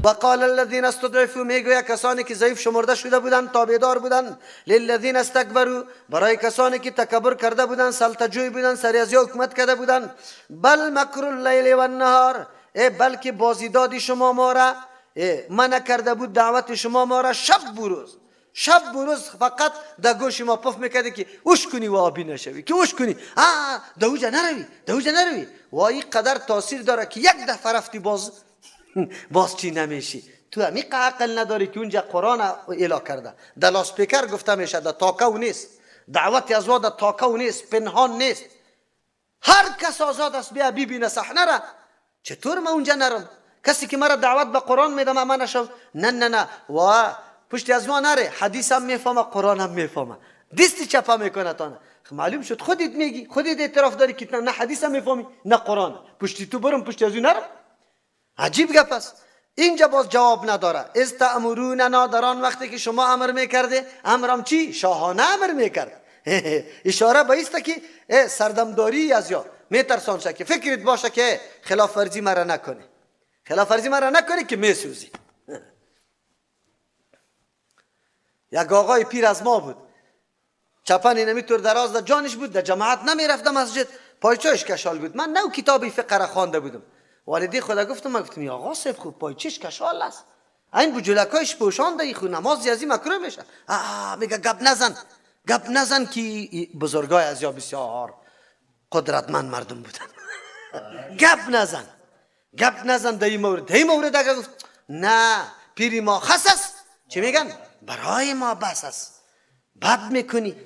و قال الذين استضعفوا، میگوید کسانی که ضعیف شمرده شده بودند، تابعدار بودند، للذین استکبروا، برای کسانی که تکبر کرده بودند، سلطه‌جوی بودند، سری از حکومت کرده بودند، بل مکر اللیل و النهار، ای بلکه بازیداد شما ما را منع کرده بود، دعوت شما ما را شب و روز، شب و روز فقط در گوش ما پف میکرده که اوش کنی و آبی نشوی، که اوش کنی، در اوجا نروی، در اوجا نروی. و این قدر تاثیر داره که یک دفعه رفتی باز چی نمیشی. تو همی عقل نداری که اونجا قرآن اعلا کرده، در لاسپیکر گفته میشه، در تاکو نیست، دعوت از وا در تاکو نیست، پنهان نیست، هر کس آزاد است بیا ببینه صحنه را. چطور من اونجا نرم؟ کسی که مرا دعوت به قرآن میده من نشم؟ نه نه نه، و پشت از ما نره، حدیث هم میفهمه، قرآن هم میفهمه، دستی چپه میکنه تانه. معلوم شد خودت میگی، خودت اعتراف داری که نه حدیث هم میفهمی نه قرآن، پشتی تو برم پشت از او نرم. عجیب گپ است. اینجا باز جواب نداره. از تأمروننا، در آن وقتی که شما امر میکرده، امرم چی؟ شاهانه امر میکرد. اشاره به ایست که سردمداری از یا میترسان شه که فکرت باشه که خلاف ورزی مرا نکنه، خلاف ورزی مرا نکنه که میسوزی. یک آقای پیر از ما بود، چپن اینمی طور دراز در جانش بود، در جماعت نمیرفت، در مسجد پایچایش کشال بود. من نو کتابی فقه را خوانده بودم، والدی خدا گفتم، من گفتم آقا صاحب خوب پایچش کشال است، این بجولکایش پوشانده، ای خو نماز از این مکروه میشه. میگه گپ نزن، گپ نزن که بزرگای از یا بسیار قدرتمند مردم بودن. گپ نزن، گپ نزن در این مورد، در این مورد اگر گفت نه پیری ما خس است، چی میگن؟ برای ما بس است. بد میکنی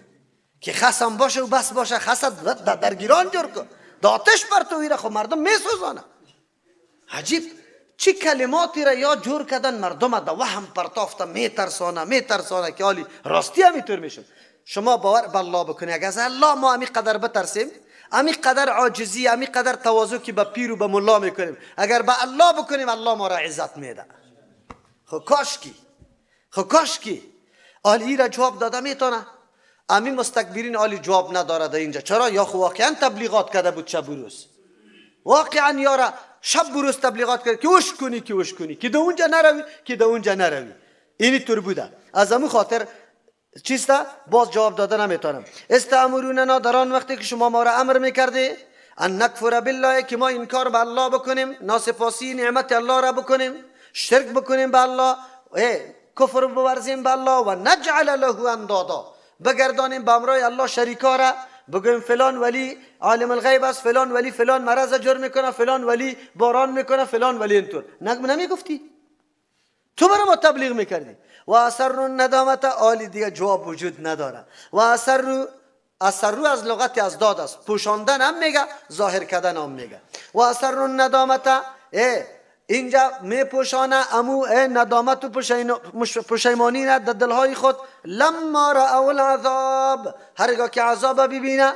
که خسم باشه و بس باشه، خست درگیران جور کن، داتش بر تو ایره، خب مردم میسوزانه. عجیب چی کلماتی را یا جور کردن مردم در وهم پرتافته، میترسانه، میترسانه که حالی راستی هم اینطور میشد. شما باور به الله بکنی، اگر از الله ما همی قدر بترسیم، همی قدر عاجزی، همی قدر تواضع که به پیر و به ملا میکنیم، اگر به الله بکنیم الله ما را عزت میده. خب کاشکی، خب کاشکی آلی را جواب داده میتونه. امی مستکبرین آلی جواب نداره در اینجا. چرا؟ یا خو واقعا تبلیغات کرده بود شب و روز، واقعا یارا شب و روز تبلیغات کرد که اوش کنی، که اوش کنی، که در اونجا نروی، که در اونجا نروی. اینی طور بوده. از امو خاطر چیسته؟ باز جواب داده نمیتونم. استامروننا، در آن وقتی که شما ما را امر میکردی، ان نکفر بالله، که ما انکار به الله بکنیم، ناسپاسی نعمت الله را بکنیم، شرک بکنیم به الله، کفر بورزیم به الله، و نجعل له اندادا، بگردانیم به امرای الله شریکا را، بگویم فلان ولی عالم الغیب است، فلان ولی فلان مرض جور میکنه، فلان ولی باران میکنه، فلان ولی اینطور. نمیگفتی؟ تو برای ما تبلیغ میکردی. و اثر الندامت، آلی دیگه جواب وجود نداره. و اثر، اثر از لغت از داد است، پوشاندن هم میگه، ظاهر کردن هم میگه. و اثر الندامت، اینجا میپوشانه امو ندامت و پشیمانی نه در دلهای خود. لما رأوا العذاب، هرگاه که عذاب ببینه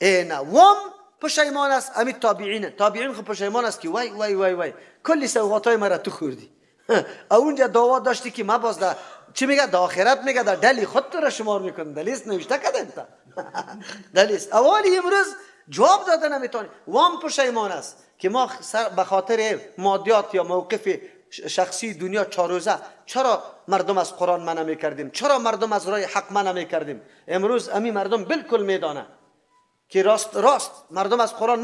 نه وام پشیمان است. امی تابعین، تابعین خود پشیمان است که وای وای وای وای کلی سوغاتای مرا تو خوردی. اونجا دعوا داشتی که ما باز در چی میگه؟ در آخرت میگه در دلی خود تو را شمار میکنه، دلیست نوشته کردن تا دلیست. اولی امروز جواب داده نمیتونی. وام پشیمان است که ما به خاطر مادیات یا موقف شخصی دنیا چهار روزه چرا مردم از قرآن منع میکردیم، چرا مردم از راه حق منع میکردیم. امروز امی مردم بالکل میدانه که راست راست مردم از قرآن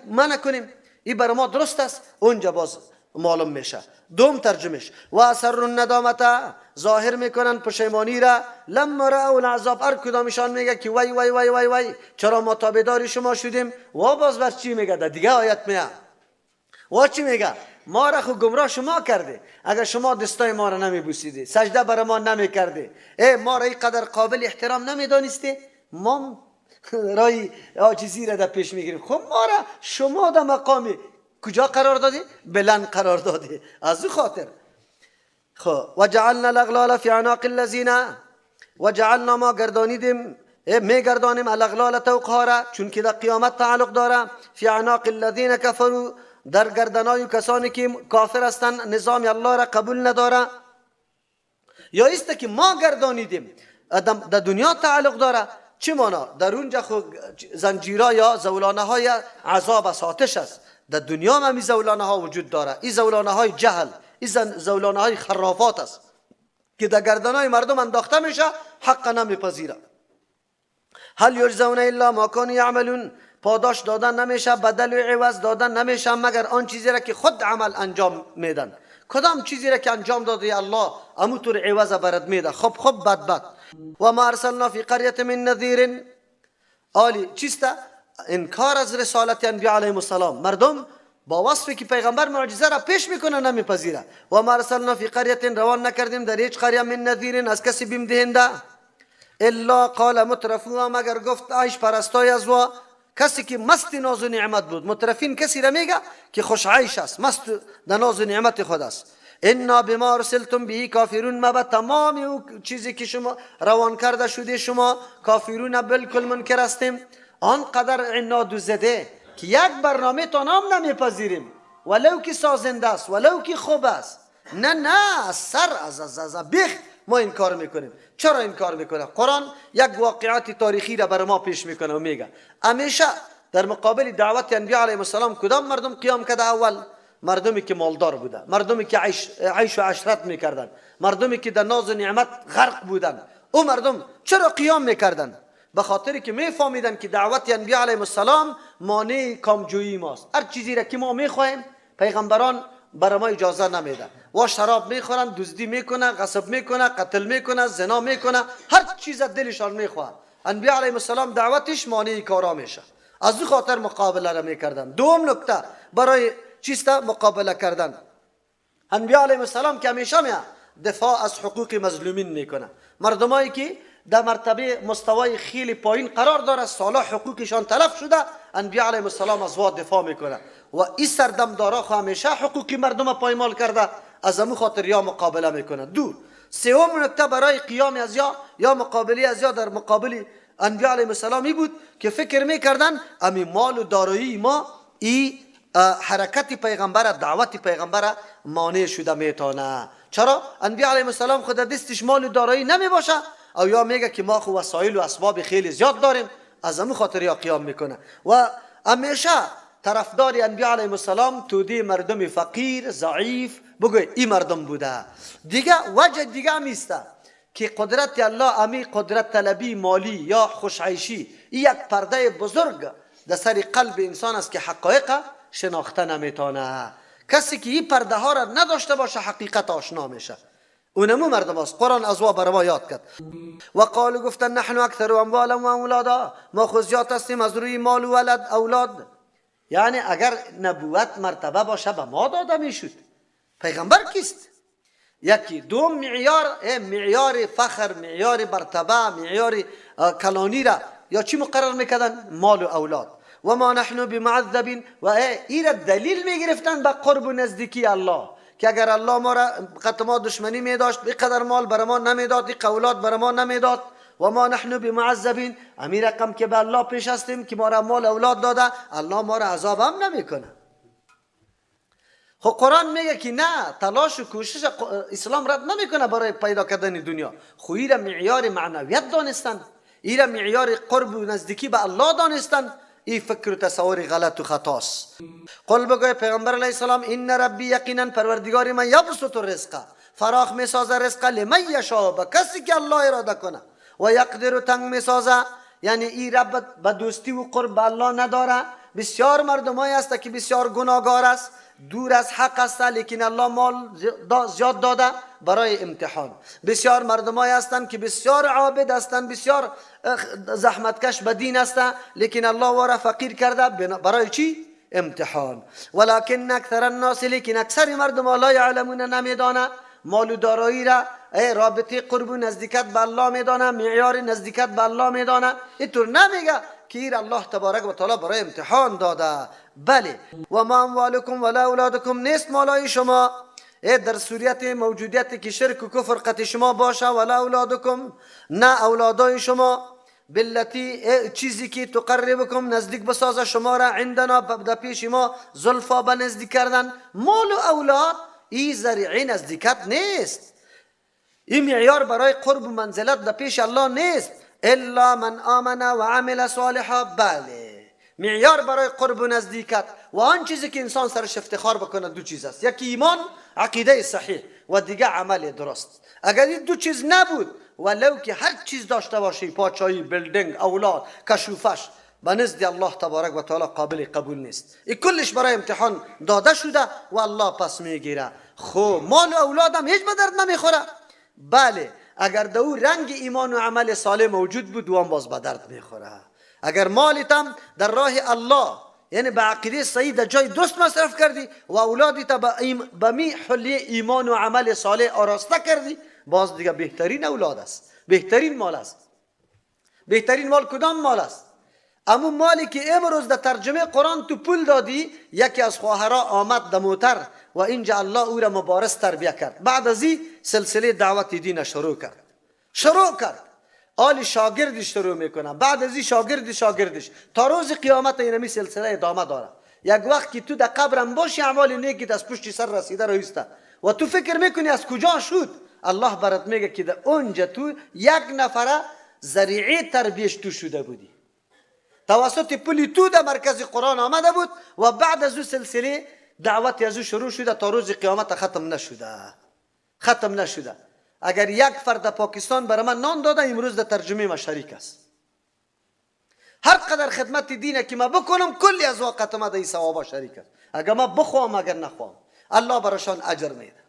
منع کنیم، این برای ما درست است. اونجا باز معلوم میشه. دوم ترجمش و اثر الندامت، ظاهر میکنن پشیمانی را. لما رأوا العذاب، هر کدامشان میگه که وای وای وای وای وای چرا ما تابعدار شما شدیم. و باز بر چی میگه؟ در دیگه آیت میاد و چی میگه؟ ما را خو گمراه شما کرده، اگر شما دستای ما را نمیبوسیدی، سجده بر ما نمیکردی، ما را اینقدر قابل احترام نمیدانستی، ما رای عاجزی را در پیش میگیریم. خب ما را شما در مقامی کجا قرار دادی؟ بلند قرار دادی. از او خاطر خب و جعلنا الاغلال فی اعناق الذین، و جعلنا ما گردانیدیم، میگردانیم الاغلال طوقها را، چون که در قیامت تعلق داره، فی اعناق الذین کفروا، در گردنای کسانی که کافر هستند، نظام الله را قبول نداره. یا است که ما گردانیدیم در دنیا تعلق داره. چی مانا؟ در اونجا خو زنجیرا یا زولانه های عذاب است، آتش است. در دنیا هم این زولانه ها وجود داره، این زولانه های جهل، این زولانه های خرافات است که در گردنای مردم انداخته میشه، حق نمیپذیره. هل یجزون الا ما كانوا یعملون، پاداش دادن نمیشه، بدل و عوض دادن نمیشه مگر آن چیزی را که خود عمل انجام میدن. کدام چیزی را که انجام داده الله امو طور عوض برد میده، خب خب بد بد. و ما ارسلنا فی قریه من نذیر، آلی چیست؟ انکار از رسالت انبیاء علیهم السلام. مردم با وصفی که پیغمبر معجزه را پیش میکنه نمیپذیره. و ما ارسلنا فی قریه، روان نکردیم در هیچ قریه من نذیر، از کسی بیم دهنده، الا قال مترفوها، مگر گفت عیش پرستای از وا، کسی که مست ناز و نعمت بود. مترفین کسی را میگه که خوش عیش است، مست در ناز و نعمت خود است. انا بما ارسلتم به کافرون، ما به تمام او چیزی که شما روان کرده شده شما کافرون بالکل منکر هستیم. آنقدر عناد و زده که یک برنامه تا نام نمیپذیریم، ولو که سازنده است، ولو که خوب است. نه نه، از سر از از از بیخ ما این کار میکنیم. چرا این کار میکنه؟ قرآن یک واقعات تاریخی را بر ما پیش میکنه و میگه همیشه در مقابل دعوت انبیاء علیهم السلام کدام مردم قیام کرده؟ اول مردمی که مالدار بوده، مردمی که عیش و عشرت میکردن، مردمی که در ناز و نعمت غرق بودن. او مردم چرا قیام میکردن؟ به خاطر که میفهمیدن که دعوت انبیاء علیهم السلام مانع کامجویی ماست. هر چیزی را که ما میخواهیم پیغمبران برای ما اجازه نمیده. و شراب میخورن، دزدی میکنه، غصب میکنه، قتل میکنه، زنا میکنه، هر چیز دلشان میخواد. انبیاء علیهم السلام دعوتش مانع کارا میشه، از او خاطر مقابله را میکردن. دوم نکته برای چیست مقابله کردن؟ انبیاء علیهم السلام که همیشه می دفاع از حقوق مظلومین میکنه. مردمایی که در مرتبه مستوای خیلی پایین قرار داره، سالا حقوقشان تلف شده، انبیاء علیهم السلام از وا دفاع میکنه. و این سردمدارا خو همیشه حقوق مردم پایمال کرده، از امو خاطر یا مقابله میکنه. دو سوم نکته برای قیام از یا مقابله از یا در مقابل انبیاء علیهم السلام بود که فکر میکردن امی مال و دارایی ما ای حرکت پیغمبر، دعوت پیغمبر مانع شده میتونه. چرا؟ انبیاء علیهم السلام خود دستش مال و دارایی نمیباشه، او یا میگه که ما خو وسایل و اسباب خیلی زیاد داریم، از امو خاطر یا قیام میکنه. و همیشه طرفدار انبیاء علیهم السلام توده مردم فقیر ضعیف بگوی این مردم بوده. دیگه وجه دیگه هم ایسته که قدرت الله امی قدرت طلبی مالی یا خوشعیشی یک پرده بزرگ در سر قلب انسان است که حقایق شناخته نمیتونه. کسی که این پرده ها را نداشته باشه حقیقت آشنا میشه. اونمو مردم است. قرآن از وا بر ما یاد کرد. و قالوا گفتن نحن اکثر اموالا و اولادا، ما خو زیاد هستیم از روی مال و ولد اولاد. یعنی اگر نبوت مرتبه باشه به ما داده میشد. پیغمبر کیست؟ یکی. دوم معیار، معیار فخر، معیار مرتبه، معیار کلانی را یا چی مقرر میکردن؟ مال و اولاد. و ما نحن بمعذبین، و ایره دلیل میگرفتن به قرب و نزدیکی الله، که اگر الله ما را قط ما دشمنی میداشت اینقدر مال بر ما نمیداد، این اولاد بر ما نمیداد. و ما نحن بمعذبین، امی رقم که به الله پیش هستیم که ما را مال اولاد داده، الله ما را عذاب هم نمیکنه. خب قرآن میگه که نه، تلاش و کوشش اسلام رد نمیکنه برای پیدا کردن دنیا. خو ایره معیار معنویت دانستن، ایره معیار قرب و نزدیکی به الله دانستن. این فکر و تصور غلط و خطاست. قل بگوی پیغمبر علیه السلام ان ربی، یقینا پروردگار من، یبسط الرزق، فراخ میسازه رزق، لمن یشاء، به کسی که الله اراده کنه، و یقدر، تنگ میسازه. یعنی این رب به دوستی و قرب به الله نداره. بسیار مردمایی هست که بسیار گناهگار است، دور از حق است، لیکن الله مال زیاد داده برای امتحان. بسیار مردمایی هستند که بسیار عابد هستند، بسیار زحمتکش به دین هستند، لیکن الله وارا فقیر کرده برای چی؟ امتحان. ولکن اکثر الناس، لیکن اکثر مردم لا یعلمون، نمیدانه. مال و دارایی را رابطه قرب و نزدیکت به الله میدانه، معیار نزدیکت به الله میدانه. اینطور نمیگه که ایر الله تبارک و تعالی برای امتحان داده. بله. و ما اموالکم ولا اولادکم، نیست مالای شما در صورت موجودیت که شرک و کفر قط شما باشه، ولا اولادکم، نه اولادای شما، بالتی چیزی که تقربکم، نزدیک بسازه شما را، عندنا، در پیش ما، زلفا، به نزدیک کردن. مال و اولاد ای ذریعه نزدیکت نیست، این معیار برای قرب و منزلت در پیش الله نیست. الا من آمن و عمل صالحا، بله معیار برای قرب و نزدیکت و آن چیزی که انسان سرش افتخار بکنه دو چیز است، یکی ایمان، عقیده صحیح، و دیگه عمل درست. اگر این دو چیز نبود، ولو که هر چیز داشته باشی، پاچایی، building، اولاد، کشوفش، به نزد الله تبارک و تعالی قابل قبول نیست. این کلش برای امتحان داده شده و الله پس میگیره. خب مال و اولادم هیچ به درد نمیخوره. بله، اگر در او رنگ ایمان و عمل صالح موجود بود، او هم باز به درد میخوره. اگر مالتم در راه الله، یعنی به عقیده صحیح در جای درست مصرف کردی و اولادت به می حلیه ایمان و عمل صالح آراسته کردی، باز دیگه بهترین اولاد است، بهترین مال است. بهترین مال کدام مال است؟ اما مالی که امروز در ترجمه قرآن تو پول دادی، یکی از خواهرها آمد در موتر و اینجا الله او را مبارز تربیه کرد. بعد از این سلسله دعوت دین شروع کرد، شروع کرد، آل شاگردش شروع میکنه، بعد از این شاگرد شاگردش تا روز قیامت اینمی سلسله ادامه داره. یک وقت که تو در قبرم باشی، اعمال نیکی از پشت سر رسیده رایسته و تو فکر میکنی از کجا شد، الله برات میگه که در اونجا تو یک نفره ذریعه تربیش تو شده بودی، توسط پولی تو در مرکز قرآن آمده بود و بعد از او سلسله دعوت از او شروع شده تا روز قیامت ختم نشده، ختم نشده. اگر یک فرد پاکستان برای من نان داده، امروز در ترجمه ما شریک است. هر قدر خدمت دینه که ما بکنم، کلی از وقت ما در این ثوابا شریک است. اگر ما بخوام اگر نخوام، الله براشان اجر میده.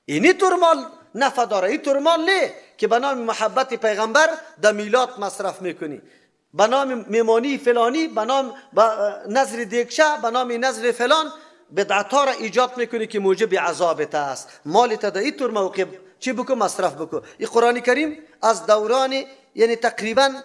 اینی طور مال نفع داره، این طور مال نه که به نام محبت پیغمبر در میلاد مصرف میکنی، به نام میمانی فلانی، به نام نظر دیگشه، به نام نظر فلان، بدعت ها را ایجاد میکنی که موجب عذابت است. مال تا در این طور موقع چی بکن؟ مصرف بکن. این قرآن کریم از دوران، یعنی تقریبا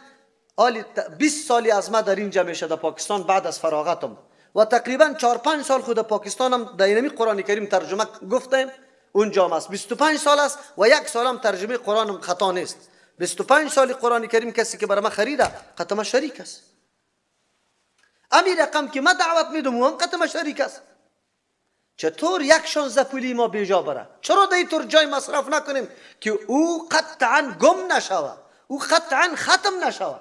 20 سالی از ما در اینجا میشه در پاکستان بعد از فراغتم، و تقریبا 4-5 سال خود پاکستانم در اینمی قرآن کریم ترجمه گفتیم اونجا است. 25 سال است و یک سالم ترجمه قرآنم خطا نیست. 25 سال قرآن کریم کسی که برای ما خریده قطعا شریک است. امی رقم که ما دعوت میدم و هم قطعا شریک است. چطور یک شانزده پولی ما بیجا بره؟ چرا در اینطور جای مصرف نکنیم که او قطعا گم نشوه، او قطعا ختم نشوه؟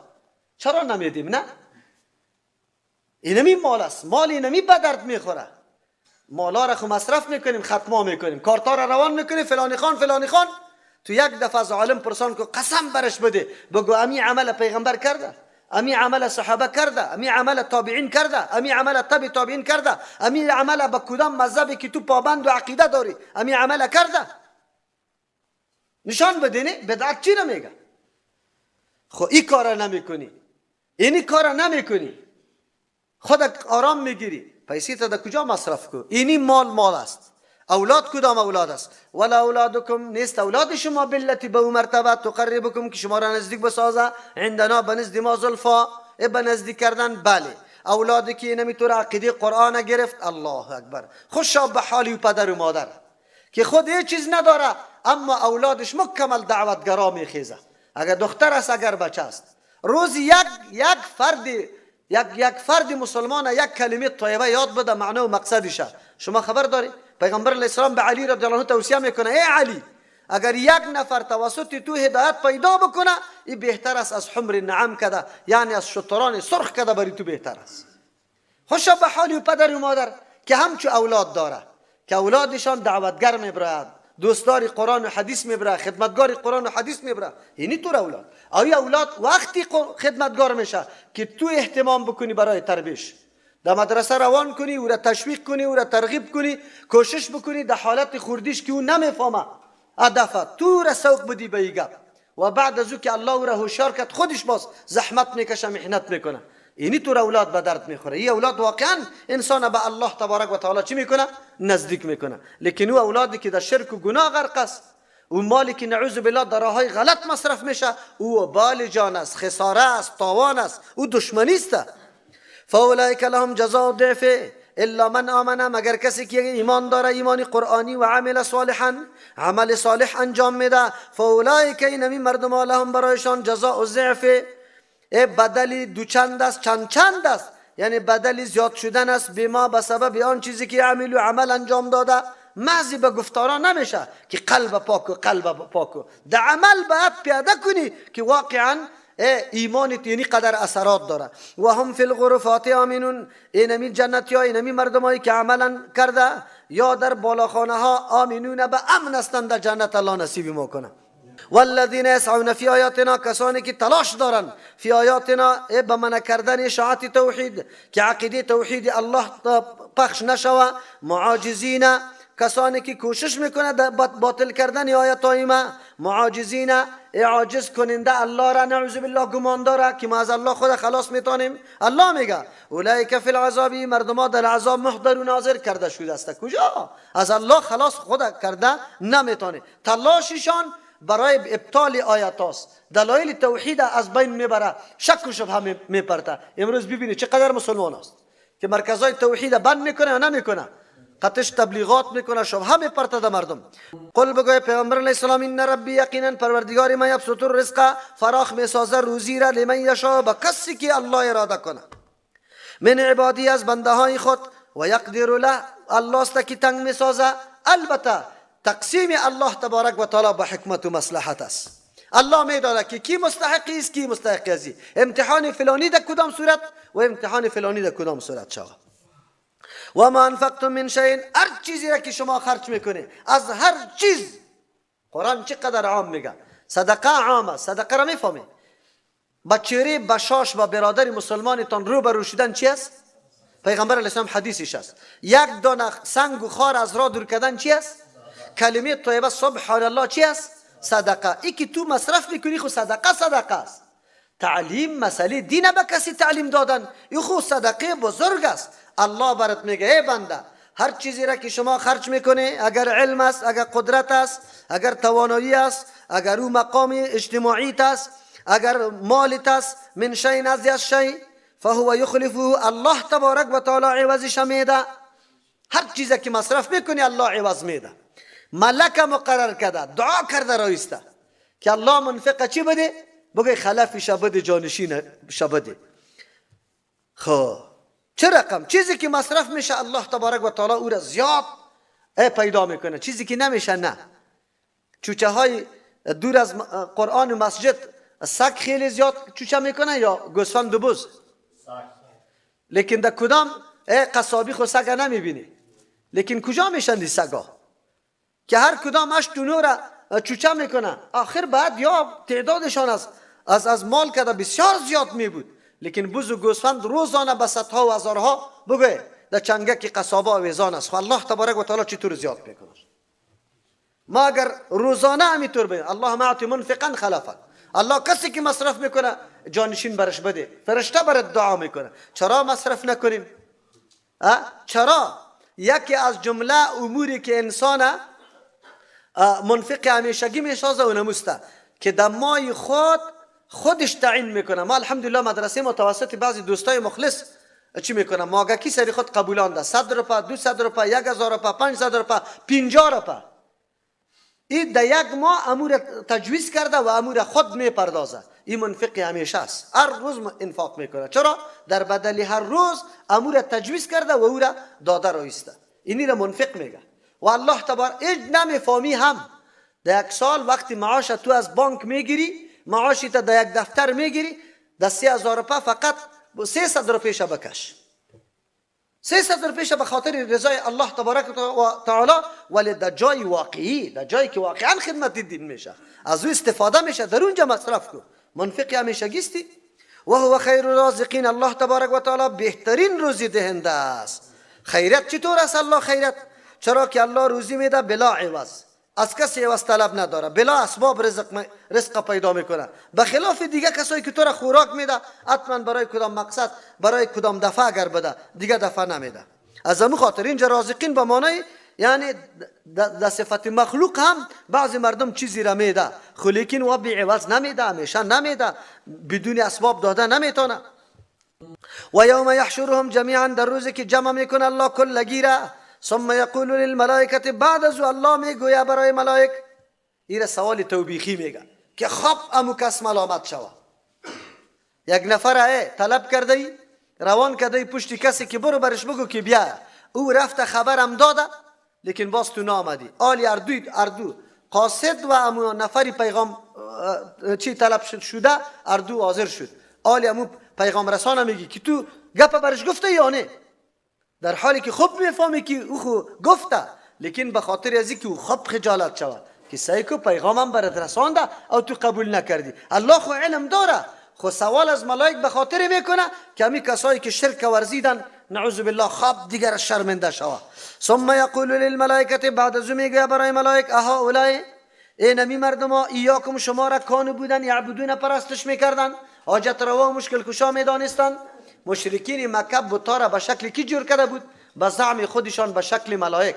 چرا نمیدیم؟ نه، اینمی مال است، مال اینمی به درد میخوره. مالا را خو مصرف میکنیم، ختما میکنیم، کارتا را روان میکنیم، فلانی خان فلانی خان. تو یک دفعه از عالم پرسان کو قسم برش بده، بگو امی عمل پیغمبر کرده، امی عمل صحابه کرده، امی عمل تابعین کرده، امی عمل تبع تابعین کرده، امی عمل به کدام مذهبی که تو پابند و عقیده داری امی عمل کرده، نشان بده. نه بدعت چی نمیگه؟ خو این کار نمیکنی، اینی کار نمیکنی، خودت آرام میگیری. پیسی تا در کجا مصرف کو؟ اینی مال مال است. اولاد کدام اولاد است؟ ولا اولادکم نیست اولاد شما بالتی به مرتبه تقربکم که شما را نزدیک بسازه عندنا به نزد ما زلفا، به نزدیک کردن. بله، اولادی که نمیتونه عقیده قرآن گرفت، الله اکبر، خوشا به حالی و پدر و مادر که خود هیچ چیز نداره اما اولادش مکمل دعوتگرا میخیزه. اگر دختر است اگر بچه است، روز یک فرد یک فرد مسلمان یک کلمه طیبه یاد بده، معنا و مقصدش. شما خبر داری پیغمبر علیه السلام به علی رضی الله عنه توصیه میکنه، ای علی اگر یک نفر توسط تو هدایت پیدا بکنه، این بهتر است از حمر نعم کده، یعنی از شتران سرخ کده بری تو بهتر است. خوشا به حالی و پدر و مادر که همچو اولاد داره که اولادشان دعوتگر میبرد، دوستدار قرآن و حدیث میبره، خدمتگار قرآن و حدیث میبره. اینی طور اولاد. آیا اولاد وقتی خدمتگار میشه که تو اهتمام بکنی برای تربیش، در مدرسه روان کنی، او را تشویق کنی، او را ترغیب کنی، کوشش بکنی در حالت خوردیش که او نمیفهمه هدفه، تو را سوق بدی به این گپ، و بعد از او که الله او را هوشیار کرد خودش باز زحمت میکشه، محنت میکنه. اینی طور اولاد به درد میخوره. این اولاد واقعا انسان به الله تبارک و تعالی چی میکنه؟ نزدیک میکنه. لیکن او اولادی که در شرک و گناه غرق است، او مالی که نعوذ بالله در راههای غلط مصرف میشه، او بال جان است، خساره است، تاوان است، او دشمنی است. فاولئک لهم جزاء ضعف الا من آمن، مگر کسی که ایمان داره، ایمان قرآنی، و عمل صالحا، عمل صالح انجام میده، فاولئک اینمی مردم لهم برایشان جزاء ضعف، بدلی دو چند است، چند چند است، یعنی بدلی زیاد شدن است، بما به سبب آن چیزی که عمل و عمل انجام داده. محض به گفتارا نمیشه که قلب پاک و قلب پاک، در عمل باید پیاده کنی که واقعا ایمان یعنی قدر اثرات داره. و هم فی الغرفات آمنون، اینمی جنتی ها، اینمی مردمایی که عملا کرده یا در بالاخانه ها آمنون، به امن هستند در جنت. الله نصیب ما کنه. والذین یسعون فی آیاتنا، کسانی که تلاش دارند فی آیاتنا به منع کردن اشاعت توحید که عقیده توحید الله پخش نشوه، معاجزین، کسانی که کوشش میکنه در باطل کردن آیات ما، معاجزین، اعاجز کننده الله را نعوذ بالله گمان داره که ما از الله خود خلاص میتونیم. الله میگه اولئک فی العذاب، مردما در عذاب محضر و ناظر کرده شده است. کجا از الله خلاص خود کرده نمیتونه. تلاششان برای ابطال آیات است، دلایل توحید از بین میبره، شک و شبهه میپرته. امروز ببینید چقدر مسلمان است که مرکزهای توحید بند میکنه یا نمیکنه، قطش تبلیغات میکنه، شبهه میپرته در مردم. قل بگوی پیغمبر علیه السلام ان ربی، یقینا پروردگار ما، یبسط الرزق، فراخ میسازه روزی را، لمن یشاء، به کسی که الله اراده کنه، من عبادی، از بنده های خود، و یقدر له، الله است که تنگ میسازه. البته تقسیم الله تبارک و تعالی به حکمت و مصلحت است. الله میداند که کی مستحقی است، کی مستحق ازی، امتحان فلانی در کدام صورت و امتحان فلانی در کدام صورت شود. و ما انفقتم من شیء، هر چیزی را که شما خرج میکنه، از هر چیز، قرآن چقدر عام میگه، صدقه عام است، صدقه را میفهمی. با چهره بشاش با برادر مسلمانتان رو به رو شدن چی است؟ پیغمبر علیه السلام حدیثش است، یک دانه سنگ و خار از راه دور کردن چی است؟ کلمه طیبه سبحان الله چی است؟ صدقه. ای که تو مصرف میکنی خو صدقه صدقه است. تعلیم مسئله دین به کسی تعلیم دادن ای خو صدقه بزرگ است. الله برات میگه ای بنده، هر چیزی را که شما خرج میکنه، اگر علم است، اگر قدرت است، اگر توانایی است، اگر او مقام اجتماعیت است، اگر مالت است، من شیء از شیء فهو یخلفه، الله تبارک و تعالی عوضش میده. هر چیزی که مصرف میکنی الله عوض میده. ملک مقرر کرده، دعا کرده رایسته که الله منفقه چی بده؟ بگه خلفش بده، جانشین بده. خب چه رقم چیزی که مصرف میشه الله تبارک و تعالی او را زیاد پیدا میکنه، چیزی که نمیشه نه. چوچه های دور از قرآن و مسجد سگ خیلی زیاد چوچه میکنه یا گوسفند و بز، لیکن در کدام قصابی خو سگ نمیبینی، لیکن کجا میشن دی سگا که هر کدام 8 و 9 را چوچه میکنه؟ آخر بعد یا تعدادشان از مال کرده بسیار زیاد می بود، لیکن بز و گوسفند روزانه به صدها و هزارها بگه در چنگک قصابه آویزان است. خب الله تبارک و تعالی چطور زیاد میکنه؟ ما اگر روزانه همینطور بگیم اللهم اعط منفقا خلفا، الله کسی که مصرف میکنه جانشین برش بده، فرشته برات دعا میکنه. چرا مصرف نکنیم؟ چرا؟ یکی از جمله اموری که انسان منفق همیشگی میسازه و نموسته که دمای خود خودش تعیین میکنه. ما الحمدلله مدرسه متوسط بعضی دوستای مخلص چی میکنه؟ ماگکی سری خود قبولانده 100 روپه، 200 روپه، 1000 روپه، 500 روپه، 50 روپه. این در یک ماه امور تجویز کرده و امور خود میپردازه. این منفق همیشه است، هر روز انفاق میکنه. چرا؟ در بدل هر روز امور تجویز کرده و او را داده رایسته. اینی را منفق میگه. و الله تبارک هیچ نمیفهمی هم در یک سال وقتی معاش تو از بانک میگیری، معاشی تا در یک دفتر میگیری، در 3000 روپه فقط 300 روپیش بکش، 300 روپیش به خاطر رضای الله تبارک و تعالی، ولی در جای واقعی، در جایی که واقعا خدمت دین میشه، از او استفاده میشه، در اونجا مصرف کن. منفق همیشگیستی. و هو خیر الرازقین، الله تبارک و تعالی بهترین روزی دهنده است. خیرت چطور است الله خیرت؟ چرا که الله روزی میده بلا عوض، از کسی عوض طلب نداره، بلا اسباب رزق پیدا میکنه. به خلاف دیگه کسایی که تو را خوراک میده، حتما برای کدام مقصد، برای کدام دفعه اگر بده، دیگه دفعه نمیده. از همون خاطر اینجا رازقین به معنای یعنی در صفت مخلوق هم بعضی مردم چیزی را میده، خو لیکن و بی عوض نمیده، همیشه نمیده، بدون اسباب داده نمیتونه. و یوم یحشرهم جمیعا، در روزی که جمع میکنه الله کلگی را، ثم یقول للملائکه، بعد از الله میگوید برای ملائک، این سوال توبیخی میگه که خب امو کس ملامت شوه. یک نفر طلب کرده ای، روان کرده ای پشت کسی که برو برش بگو که بیا، او رفته خبرم داده، لیکن باز تو نامدی. آلی اردو قاصد و امو نفری پیغام چی طلب شده اردو حاضر شد. آلی امو پیغام رسانه میگی که تو گپ برش گفته یا نه، در حالی که خوب میفهمی که او خو گفته، لیکن به خاطر از که او خوب خجالت شود که سعی کو پیغامم برات رسانده او تو قبول نکردی. الله خو علم داره، خو سوال از ملائک به خاطر میکنه که همی کسایی که شرک ورزیدن نعوذ بالله خواب دیگر شرمنده شوه. ثم یقول للملائکه، بعد از میگه برای ملائک اهؤلاء، ای نمی مردم ها، ایاکم شما را کانو بودن یعبدون پرستش میکردن، حاجت روا و مشکل کشا میدانستن. مشرکین مکه بتا را به شکل کی جور کرده بود؟ به زعم خودشان به شکل ملائک.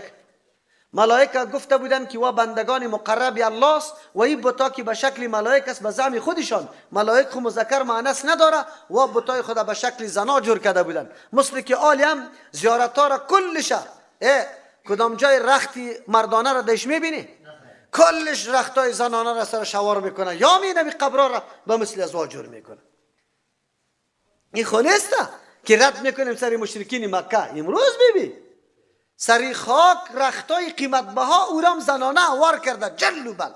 ملائکه گفته بودند که وا بندگان مقرب الله است و این بتا که به شکل ملائک است به زعم خودشان، ملائک خو مذکر مؤنث نداره، و بتای خود به شکل زنا جور کرده بودند. مثل که آلی هم زیارت ها را کلش کدام جای رختی مردانه را دش میبینی؟ کلش رختای زنانه را سر شوار میکنه یا می قبرا را به مثل ازواج جور میکنه. این خو نیست که رد میکنیم سر مشرکین مکه. امروز ببین سری خاک رختای قیمت بها اورام زنانه وار کرده جل و بل.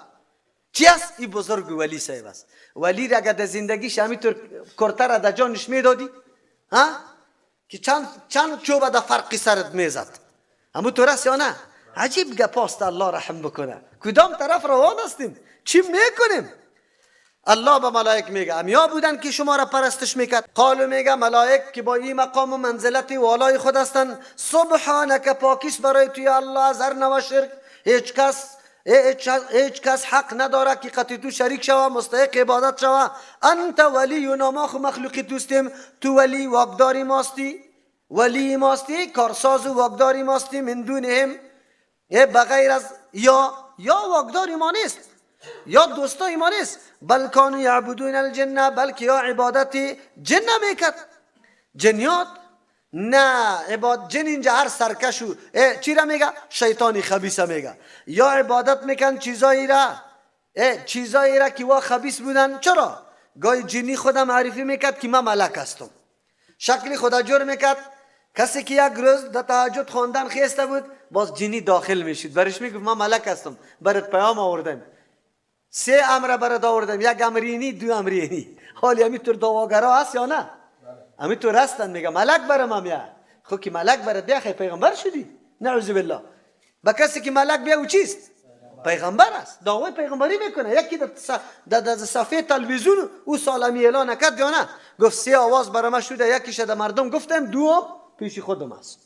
چی است؟ این بزرگ ولی صاحب است. ولی را اگر در زندگیش همینطور کرته را در جانش میدادی ها که چند چوبه در فرقی سرت میزد، همونطور است یا نه؟ عجیب گپاست. الله رحم بکنه. کدام طرف روان هستیم؟ چی میکنیم؟ الله به ملائک میگه امیا بودن که شما را پرستش میکرد. قالو میگه ملائک که با این مقام و منزلت والای خود هستند، سبحانک، پاکیست برای توی الله از هر نوع شرک. هیچ کس حق نداره که قطعی تو شریک شوه، مستحق عبادت شوه. انت ولینا، ما خو مخلوقی توستیم، تو ولی واکداری ماستی، ولی ماستی، کارساز و واکداری ماستی. من دونهم، بغیر از یا واکداری ما نیست، یا دوستای ما نیست. بل کانوا یعبدون الجن، بلکه یا عبادت جن میکرد. جنیات نه عبادت جن اینجا هر سرکشو چی را میگه؟ شیطانی خبیث میگه. یا عبادت میکن چیزایی را، چیزایی را که وا خبیث بودن. چرا؟ گاهی جنی خودم معرفی میکرد که من ملک هستم، شکل خدا جور میکرد. کسی که یک روز در تهجد خواندن خسته بود، باز جنی داخل میشید، برش میگفت من ملک هستم، برات پیام آوردم، سه امر برات آوردم، یک امرینی، دو امرینی. حالی همینطور دعواگرا هست یا نه؟ همینطور هستن. میگه ملک برام هم یا خو که ملک برات بیا، خی پیغمبر شدی، نعوذ بالله. با کسی که ملک بیا او چیست؟ پیغمبر است، دعوای پیغمبری میکنه. یکی در صفحه تلویزیون او سالمی اعلان کرد یا نه؟ گفت سه آواز برام شده، یکیش در مردم گفتم، دوم پیش خودم است.